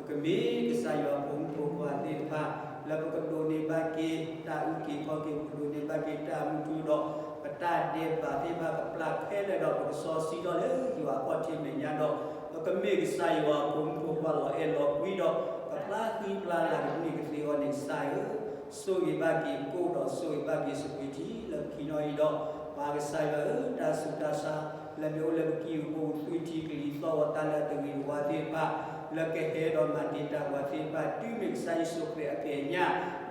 ကမ့ၢ်ကစၢ်ယွၤအဖိမုၣ်ဖိခွါသ့ၣ်တဖၣ် လၢပကဒိးန့ၢ်ဘၣ်က့ၤတၢ်အုၣ်က့ၤခီၣ်က့ၤ, ပကဒိးန့ၢ်ဘၣ်က့ၤတၢ်မူထူဒီး ပတၢ်ဒဲးဘးသ့ၣ်တဖၣ်ကပျၢ်ခဲလၢာ်ဒီး ပကစီဆှံထီၣ်လၢယွၤအခီၣ်ထံးမဲာ်ညါဒီး ပကမ့ၢ်ကစၢ်ယွၤအဖိမုၣ်ဖိခွါလီၤအဲၣ်လီၤကွံဒီး ကပျၢ်ဃံပျၢ်လၤကန့ၢ်ကသ့အီၤန့ၣ် ကစၢ်ဧၢ, ဆိၣ်ဂ့ၤဘၣ်က့ၤကိၣ်ဒီးဆိၣ်ဂ့ၤဘၣ်က့ၤစပံးထံလၢခံနီၤအံၤဒီး ပၢ်ကစၢ်ယွၤဧၢ, တၢ်ဆူးတၢ်ဆါ လၢမ့ၢ်အိၣ်လၢပကံၢ်ပူၤ သွံၣ်ထံကလံၤသီၣ်ဂီၤတၢ်လၢအတဂ့ၤတဝါသ့ၣ်တဖၣ် လၢကဟဲဒီးမၤတ့ၢ်တၢ်ပှၤသ့ၣ်တဖၣ် တုၤမ့ၢ်ကစၢ်ယ့ၣ်ၡူးခရံာ်အမဲာ်ညါ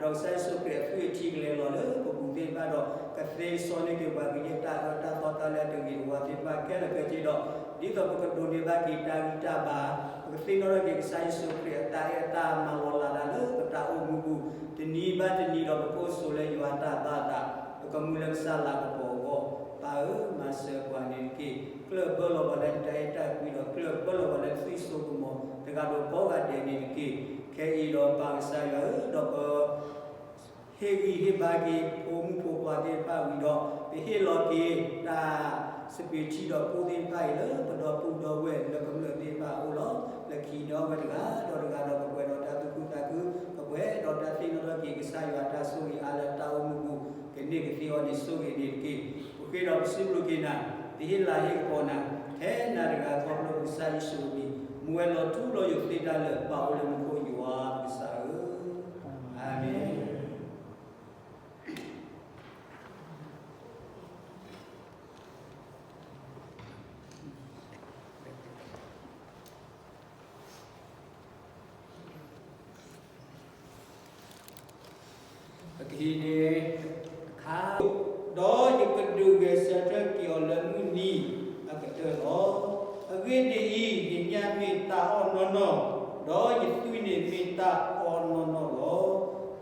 ဒီးကစၢ်ယ့ၣ်ၡူးခရံာ်အသွံၣ်အထံကလဲၤလီၤလၢပပူၤသ့ၣ်တဖၣ်ဒီး ကသ့စီန့ၢ်က့ၤပှၤကယဲၢ်တၢ်အၢတၢ်သီတၢ်လၢအတဂ့ၤတဝါသ့ၣ်တဖၣ်ခဲလၢာ်ခဲဆ့ဒီး ဒ်သိးပကဒိးန့ၢ်ဘၣ်က့ၤတၢ်ဂံၢ်တၢ်ဘါ, ပကသ့ၣ်နီၣ်ထီၣ်က့ၤကစၢ်ယ့ၣ်ၡူးခရံာ်အတၢ်အဲၣ်အတၢ်မၤလီၤလးတၢ်လၢပတၢ်အိၣ်မူပူၤ တနံၤဘၣ်တနံၤဒီးပကအိၣ်ဆိးလၢယွၤအတၢ်ဘၣ်အသး, ပကမူလၢကစၢ်လၤကပီၤအဂီၢ်, ပၢ်ဧၢ, မၤစၢၤပှၤန့ၣ်တက့ၢ်. ကျၢၢ်ဘၢလီၤပှၤလၢနတၢ်အဲၣ်တၢ်ကွံဒီး ကျၢၢ်ဘၢလီၤပှၤလၢနသွံၣ်စိကမီၤ တဂၤဒီးကိးဂၤဒဲးန့ၣ်တက့ၢ်. ခဲအံၤဒီးပၢ်ကစၢ်ယွၤဧၢ, ဒီးပ ဟ့ၣ်ဂံၢ်ဟ့ၣ်ဘါက့ၤဖိမုၣ်ဖိခွါသ့ၣ်တဖၣ်ဝံၤဒီး ပဟ့ၣ်လီၤက့ၤတၢ်စပံးထံဒီးကိၣ်သ့ၣ်တဖၣ်အံၤလၢပဒီပုၢ်ဒီဝဲၢ်လၢကမျၢၢ်သ့ၣ်တဖၣ်အအိၣ်လီၤ. လၢခံဒီဝဲတဂၤဒီးတဂၤဒီး ကပှဲၤဒီးတၢ်သူၣ်ခုသးခု, ကပှဲၤဒီးတၢ်သ့ၣ်နီၣ်ထီၣ်က့ၤကစၢ်ယွၤတၢ်ဆိၣ်ဂ့ၤအါလၢတၢ်အိၣ်မူပူၤ ကန့ၢ်ကသ့အီၤန့ၣ် ဆိၣ်ဂ့ၤန့ၣ်တက့ၢ်. ပဃ့ဒီးပစံးဘျုးက့ၤနၤ, ပဟ့ၣ်လၤဟ့ၣ်ကပီၤနၤ, ထဲနၤတဂၤခီဖျိကစၢ်ယ့ၣ်ၡူးအမံၤ မူဝဲလီၤထူလီၤယိာ်သ့တၢ်လၢာ် ပၢ်အိၣ်လၢမူခိၣ်ယွၤပကစၢ်ဧၢ, အၤမ့ၣ်. ပကဟံးန့ၢ်အခါ, ဒီးယကဒုးဂဲၤဆၢထၢၣ်က့ၤအီၤလၢမုၢ်နံၤအကတၢၢ်လီၤ. အဂ့ၢ်ဒ်အံၤ, ယညၣ်မ့ၢ်တၢ်အီၣ်နီၢ်နီၢ်, ဒီးယသွံၣ်န့ၣ်မ့ၢ်တၢ်အီၣ်နီၢ်နီၢ်လီၤ.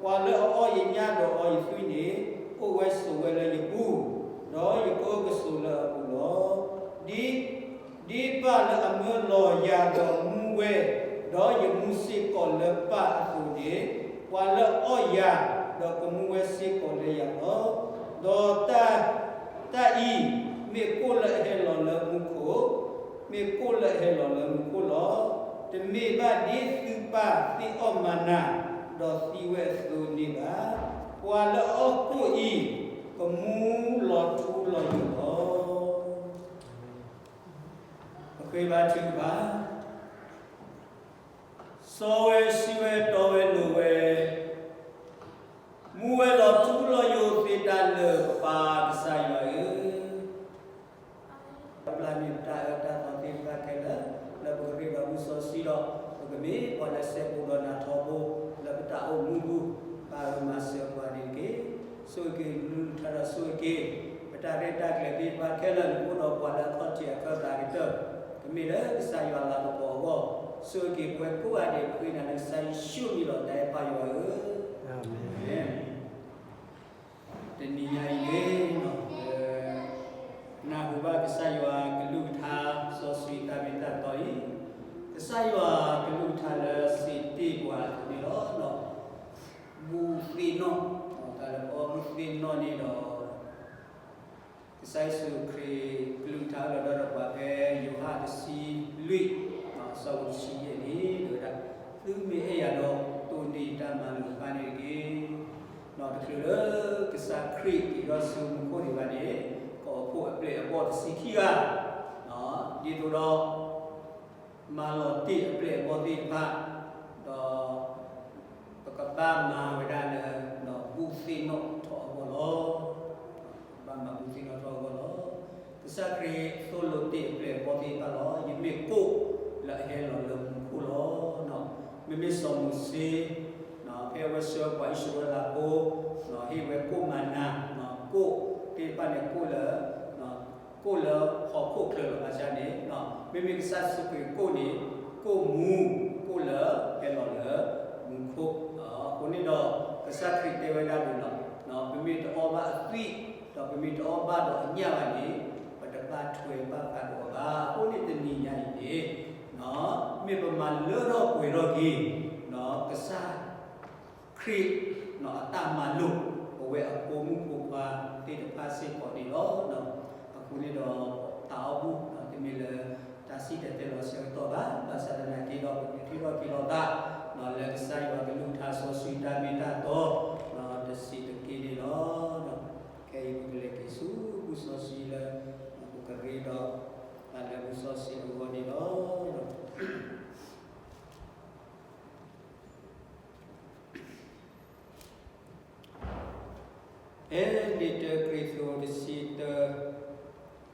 ပှၤလၢအအီၣ်ယညၣ်ဒီးအီယသွံၣ်န့ၣ်, အိၣ်ဝဲဆိးဝဲလၢယပူၤ, ဒီးယကအိၣ်ကဆိးလၢအပူၤလီၤ. ဒ် ဒ်ပၢ်လၢအမၢလီၤယၤဒီးမူဝဲ, ဒီးယမူစ့ၢ်ကီးလၢပၢ်အသိးန့ၣ်, ပှၤလၢအအီၣ်ယၤဒီးကမူဝဲစ့ၢ်ကီးလၢယၤလီၤ. ဒီးတၢ်, တၢ်အံၤမ့ၢ်ကိၣ်လၢအဟဲလီၤလၢမူခိၣ်, မ့ၢ်ကိၣ်လၢအဟဲလီၤလၢမူခိၣ်လီၤ. တမ့ၢ်ဘၣ်ဒ်သုပၢ်သ့ၣ်အီၣ်မၤနၤ, ဒီးသံဝဲအသိးန့ၣ်ဘၣ်. ပှၤလၢအအီၣ်ကိၣ်အံၤ, ကမူလီၤထူလီၤယိာ်လီၤ. ပဃ့ဘါထုကဖၣ်, စီဝဲဆှံဝဲတီဝဲလိၤဝဲ, မူဝဲလီၤထူလီၤယိာ်သ့တၢ်လၢာ် ပပၢ်ကစၢ်ယွၤဧၢ, ပျၢ်န့ၢ်ပတၢ်အၢတၢ်သီသ့ၣ်တဖၣ်ခဲလၢာ်, လၢပကရ့ဒီးမုၢ်စီဆှံဒီး, ပကမ့ၢ်ပှၤလၢအစဲဘူးဒီးနၤထီဘိ, လၢပတၢ်အိၣ်မူပူၤ, ပၢ်ဧၢမၤစၢၤပှၤန့ၣ်တက့ၢ်. ဆိၣ်ဂ့ၤက့ၤကလုၢ်ကထါဒီးဆိၣ်ဂ့ၤက့ၤ ပတၢ်ရဲၣ်တၢ်ကျဲၤသ့ၣ်တဖၣ်ခဲလၢာ် နအိၣ်ဒီးပှၤလၢအခီၣ်ထံးအခၢၣ်သးကတၢၢ်, ကမ့ၢ်လၢကစၢ်ယွၤလၤကပီၤအဂီၢ်, ဆိၣ်ဂ့ၤက့ၤပဝဲကိးဂၤဒဲး ပဃ့နၤလၢကစၢ်ယ့ၣ်ၡူးအမံၤလီၤ တၢ်အဲၣ်ပၢ်ယွၤဧၢ, အၤမ့ၣ်. တနံၤညါအံၤန့ၣ်, နၢ်ဟူဘၣ်ကစၢ်ယွၤကလုၢ်ကထါ စီဆှံတၢ်မ့ၢ်တၢ်တီအံၤ, ကစၢ်ယွၤကလုၢ်ကထါလၢစံးတ့ၢ်ပှၤန့ၣ်လီၤ. ဘူးသ့ၣ်နီၣ်, တၢ်လၢပအီဘူးသ့ၣ်နီၣ်န့ၣ်ဒီး ကစၢ်ယ့ၣ်ၡူးခရံာ်ကလုၢ်ကထါလီၤဒီးပှၤဖဲယိၤဟၣ်တဆံလွံၢ်, အဆၢဖိတဆံယဲၢ်န့ၣ် တဲဝဲဒၣ်, သုမ့ၢ်အဲၣ်ယၤဒီး တိၢ်န့ၢ်ယတၢ်မၤလိာ်တဖၣ်န့ၣ်တက့ၢ်. တချုးလၢကစၢ်ခရံာ်က့ၤထီၣ်ဆူမူခိၣ်ဒံးဘၣ်န့ၣ်, ကအိးဖှိၣ်အပျဲၢ်အဘီၣ်တဆံခံဂၤ, ဒ်သိးဒီး မၤလီၤတ့ၢ်အပျဲၢ်အဘီၣ်သ့ၣ်တဖၣ်, ဒီး ပကဘၣ်မၤဝဲဒၣ်လၢ ဘူးသ့ၣ်နီၣ်ထီၣ်အဂီၢ်လီၤ. ပကဘၣ်မၤဘူးသ့ၣ်နီၣ်ထီၣ်အဂီၢ်လီၤ. ကစၢ်ခရံာ်သိၣ်လိတ့ၢ်အပျဲၢ်အဘီၣ်သ့ၣ်တဖၣ်လီၤ. ယမ့ၢ်ကိၣ်လၢအဟဲလီၤလၢမူခိၣ်လီၤ. မ့မ့ၢ်စီၤမိၤၡ့ ဖဲအဝဲဆှၢပှၤအံၣ်စရ့လးဖိ, ဟ့ၣ်ဝဲကိၣ်မၤနၤ, ကိၣ်သ့ၣ်တဖၣ်န့ၣ် ကိၣ်လၢ ကိၣ်လၢဟီၣ်ခိၣ်ချၢလီၤ. ဘၣ်ဆၣ်န့ၣ် မ့မ့ၢ်ကစၢ်ယ့ၣ်ၡူးခရံာ်ကိၣ်န့ၣ် ကိၣ်မူ, ကိၣ်လၢဟဲလီၤလၢမူခိၣ်. အဃိန့ၣ်ဒီး ကစၢ်ခရံာ်တဲဝဲဒၣ်ဒ်န့ၣ်လီၤ. ပမ့ၢ်တအီၣ်ဘၣ်အသွံၣ်, ဒီးပမ့ၢ်တအီၣ်ဘၣ်ဒီးအညၣ်ဘၣ်န့ၣ်, ပတဘၣ်ထွဲဘၣ်ဃးဒီးအီၤဘၣ်. အဃိန့ၣ်တနံၤညါအံၤန့ၣ်, မ့ၢ်ပမၤလၢထီၣ်ပှဲၤထီၣ်က့ၤ ကစၢ် ခရံာ်အတၢ်မၤလိာ် ပဝဲအဖိမုၣ်ဖိခွါသ့ၣ်တဖၣ်စ့ၢ်ကီးန့ၣ်လီၤ. အဃိန့ၣ်ဒီး တၢ်အီၣ်ဘူးတမ့ၢ်လၢတၢ်စံၣ်တဲၤတဲလီၤဆၢကတီၢ်ဘၣ်. ဘၣ်ဆၣ်သနာ်က့ဒီး ပကထံၣ်ထီၣ် က့ၤလီၤသး လၢကစၢ်ယွၤကလုၢ်ကထါစီဆှံတၢ်မ့ၢ်တၢ်တီ တဆံးတက့ၢ်န့ၣ်လီၤ. ခဲအံၤပကလဲၤက့ၤဆူ ဘူၣ်စီဆှံလၢ ပကရ့ဒီး တၢ်လၢဘူၣ်စီဆှံအဂီၢ်န့ၣ်လီၤ. ဖဲန့ၣ်တၢကရံၣ်သူးတဆံတၢ,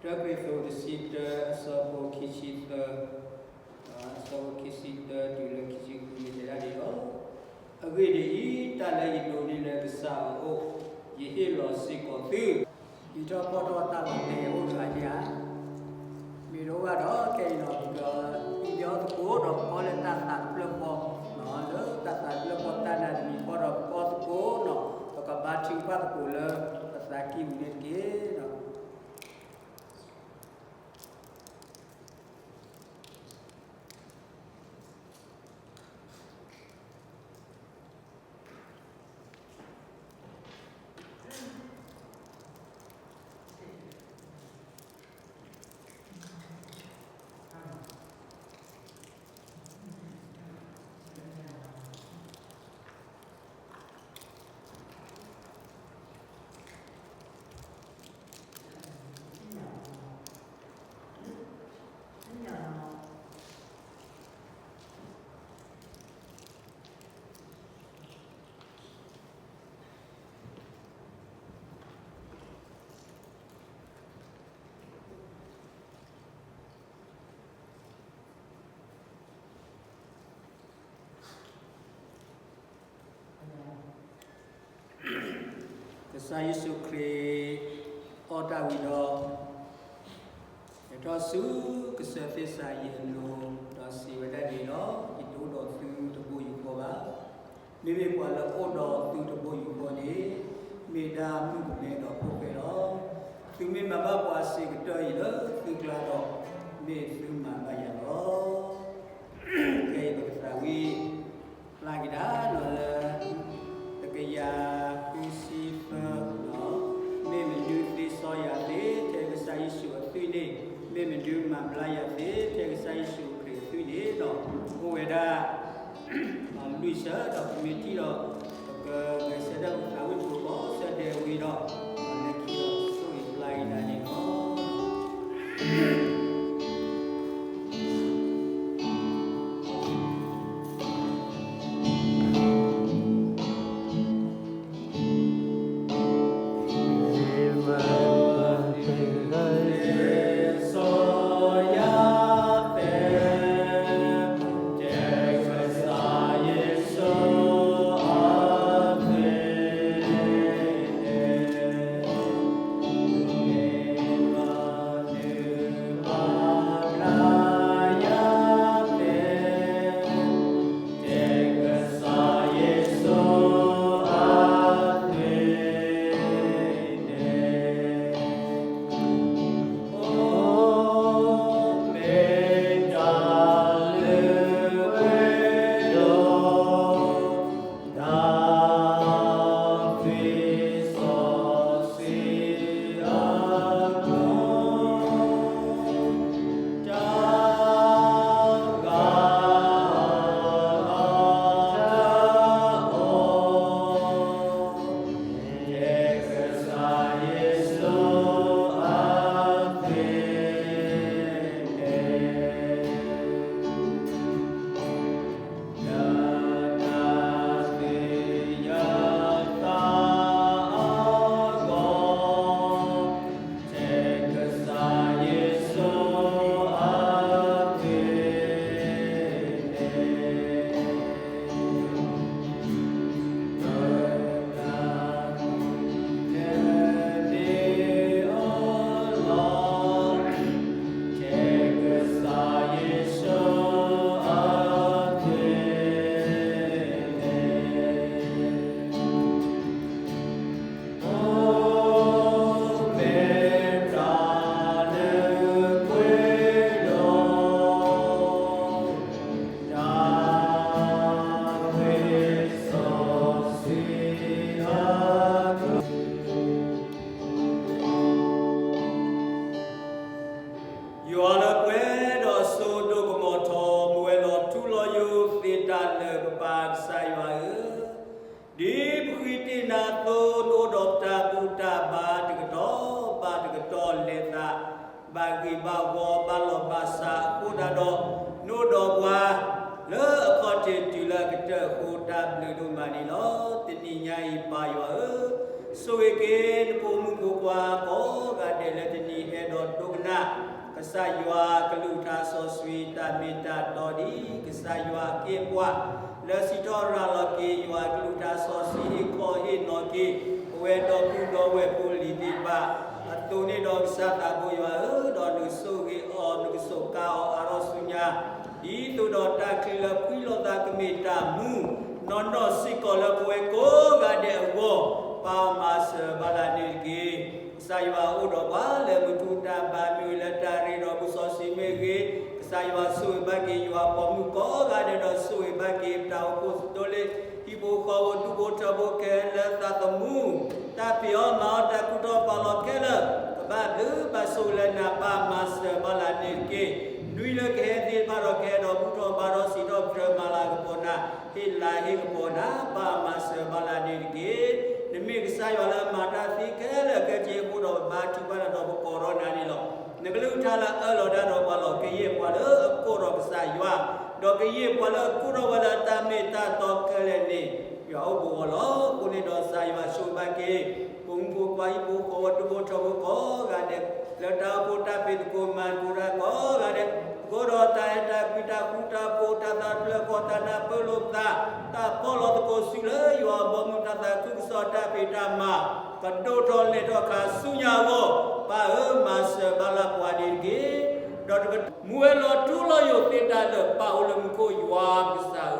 တၢကရံၣ်သူးတဆံတၢ အဆၢဖိခံဆံသၢ, အဆၢဖိခံဆံသၢတုၤလၢခံဆံဃုန့ၣ်တဲဒၣ်န့ၣ်လီၤ. အဂ့ၢ်ဒ်အံၤ, တၢ်လၢယဒိးန့ၢ်လၢကစၢ်အအိၣ်, ယဟ့ၣ်လီၤစ့ၢ်ကီးသု ယံာ်ထီၣ်ပှီၢ်ထီၣ်တၢ်လီၤတဲာ်အိၣ်တဂၤဧါ. မ့ၢ်ဒိဘၣ်ဒီးခဲအံၤန့ၣ် ပကသံၣ်ညီသကိးဒီးပကီလၢတၢ်သးတဖျၢၣ်ဃီ, လၢတၢ်သးတဖျၢၣ်ဃီတၢ်နာ်တမံၤဃီဒီးပကီသကိးန့ၣ်, ပကဘါထုကဖၣ်သကိးလၢပသးကံၢ်ပူၤန့ၣ်တက့ၢ်. ကစၢ်ယ့ၣ်ၡူးခရံာ် အီၣ်တၢ်ဝံၤဒီး လဲၤထီၣ်ဆူကစၢၢ်သ့ၣ်စၤယံးအလိၤ, ဒီးစံးဝဲဒၣ်ဒ်အံၤလီၤ, ယတအိၣ်ဒီးသုတဘိယူၢ်ဃီဘၣ်. မ့မ့ၢ်ပှၤလၢအအိၣ်ဒီးသုတဘိယူၢ်ဃီန့ၣ် မ့ၢ်ဒၣ်မုၣ်ကမဲဒီးဖိၣ်ဃဲလီၤ. သုမ့ၢ်မၤဘၣ်ပှၤစ့ၢ်ကတီၢ်အံၤလၢသုကျါဒီး မ့ၢ်သုမၤဘၣ်ယၤလီၤ. ခဲအံၤပကသးဝံၣ် ဖျါက့ၤဒၣ်လီၤလၢ တကယၤဃုဆံသၢ, မ့ၢ်မနုၤသ့စီယၤသ့ထဲကစၢ်ယ့ၣ်ၡူးအသွံၣ်န့ၣ်, မ့ၢ်မနုၤမၤဘျါယၤသ့ထဲကစၢ်ယ့ၣ်ၡူးခရံာ်အသွံၣ်န့ၣ်ဒီး အိၣ်ဝဲဒၣ် လွံၢ်ဆၢဒီးပမ့ၢ်ထံၣ်ဒီး ပကဂဲၤဆၢထၢၣ်ပသးဝံၣ်တကိးဆၢဒဲးဝံၤဒီး လၢခံဒီးဆိၣ်ဂ့ၤဖျါက့ၤဒၣ်န့ၣ်လီၤ. သ့တၢ်လၢာ် ပပၢ်ကစၢ်ယွၤဧၢ, ဒ်ပဃ့တ့ၢ်နၤအသိး နအိၣ်ဒီးတၢ်ဘူၣ်တၢ်ဘါတကတီၢ်ဘၣ်တကတီၢ် လဲၤသး ဘၣ်ဂ့ၢ်ဘၣ်ဝီ ဘၣ်လီၢ်ဘၣ်စးအဃိသတးဒီး, နအိၣ်ဒီးပှၤ လၢအခီၣ်ထံးတုၤလၢအကတၢၢ်အဃိ တၢ်ဘျုးဒိၣ်မးန့ၣ်လီၤ. တနံၤညါအံၤ ပၢ်ယွၤဧၢ, ဆိၣ်ဂ့ၤက့ၤနဖိမုၣ်ဖိခွါကိးဂၤဒဲးလၢတနံၤအံၤ အဲၣ်ဒိးဒိကနၣ် ကစၢ်ယွၤအကလုၢ်ကထါစီဆှံ တၢ်မ့ၢ်တၢ်တီဒ် ကစၢ်ယွၤအက့ၢ်အဂီၤ လၢစံးထီၣ်ရၤလီၤက့ၤ ယွၤအကလုၢ်ကထါစီဆှံ ဟ့ၣ်ခီဟ့ၣ်နီၤက့ၤ ပဝဲဒီပုၢ်ဒီဝဲၢ်ဖိလံၤသ့ၣ်တဖၣ် အသိးန့ၣ်ဒီး ကစၢ်သးဘိယွၤဧၢ, ဒီးနကဆိၣ်ဂ့ၤအီၤ နကစူးကါအီၤ အါထီၣ်ဆူညါ ဒ်သိးဒီးတၢ်ချံလၢဖှံလိာ်သးကမ့ၢ်တၢ်မူ နီၢ်နီၢ်စ့ၢ်ကီးလၢပဝဲကိးဂၤဒဲးအဂီၢ် ပၢ်မၤစၢၤဘၣ်လၢ်န့ၣ်တက့ၢ်. ကစၢ်ယွၤအိၣ်ဒီးပှၤလၢမုၢ်ထူၣ်တၢ်ဘါမ့ၢ်ဂ့ၤ လၢတၢ်ရ့ဒီးပစီဆှံမ့ၢ်ဂ့ၤ, ကစၢ်ယွၤဆိၣ်ဂ့ၤဘၣ်က့ၤယွၤပိာ်မုၣ်ကိးဂၤဒဲးဒီး ဆိၣ်ဂ့ၤဘၣ်က့ၤပတၢ်အိၣ်ဖှိၣ်စဒိလ့ ဟံၣ်ဖိဃီဖိ ဒူၣ်ဖိထၢဖိခဲလၢာ် သးသမူ တၢ်ဖံးအီၣ်မၤအီၣ် တၢ်ကူၣ်ထီၣ်ပာ်လီၤခဲလၢာ် ကဘၣ်ဘျုးဘၣ်ဆိၣ်လၢနၤ ပၢ်မၤစၢၤဘၣ်လၢ်န့ၣ်တက့ၢ်. နွံလၢကဟဲသ့ၣ်တဖၣ်ဒီး ကဟဲဒီးဘူၣ်ထီၣ်ဘါထီၣ် စံးထီၣ်ပတြၢၤမၤလၤကပီၤနၤ ဟ့ၣ်လၤဟ့ၣ်ကပီၤနၤ ပၢ်မၤစၢၤဘၣ်လၢ်န့ၣ်တက့ၢ်. နမ့ၢ်ကစၢ်ယွၤလၢမၤတၢ်သ့ခဲလၢာ်ခဲဆ့အဃိဒီး ပဘါထုကဖၣ်တၢ်ဒီးပကိးထီၣ်နၤန့ၣ်လီၤ. နကလုၢ်ကထါလၢအၢၣ်လီၤတၢ်ဒီးပှၤလီၤ ကယဲၢ်ပှၤလၢအကိးထီၣ်ကစၢ်ယွၤ, ဒီးကယဲၢ်ပှၤလၢအကိးထီၣ်ဝဲလၢတၢ်မ့ၢ်တၢ်တီခဲလၢာ်န့ၣ် ယွၤအိၣ်ဘူးအီၤလီၤ. အဃိန့ၣ်ဒီး ကစၢ်ယွၤဆိၣ်ဂ့ၤဘၣ်က့ၤ ပိာ်မုၣ်ဖိခွါ ဟံၣ်ဖိဃီဖိ ဒူၣ်ဖိထၢဖိကိးဂၤဒဲး လၢတၢ်အိၣ်ဖှိၣ်တၢ်ဖံးသကိးမၤသကိးတၢ်ကိးဂၤဒဲး, အဃိဒီးတၢ်အဲၣ်တၢ်ကွံ တၢ်ဃူတၢ်ဖိး တၢ်သးတဖျၢၣ်ဃီ တၢ်နၢ်ပၢၢ်လိာ်ပသး တၢ်ဖီၣ်လီၤသကိးစုလၢယွၤအဘီအမုၢ် တၢ်သးခုကစီၣ် တၢ်ဖံးတၢ်မၤ ကဒိၣ်ထီၣ်လဲၢ်ထီၣ်ခါဆူညါအဂီၢ် ပၢ်ဧၢ မၤစၢၤဘၣ်လၢ်ပှၤန့ၣ်တက့ၢ်. ဒီးတကတီၢ် မူဝဲလီၤထူလီၤယိာ်သ့တၢ်လၢာ် ပၢ်အိၣ်လၢမူခိၣ်ယွၤပကစၢ်ဧၢ.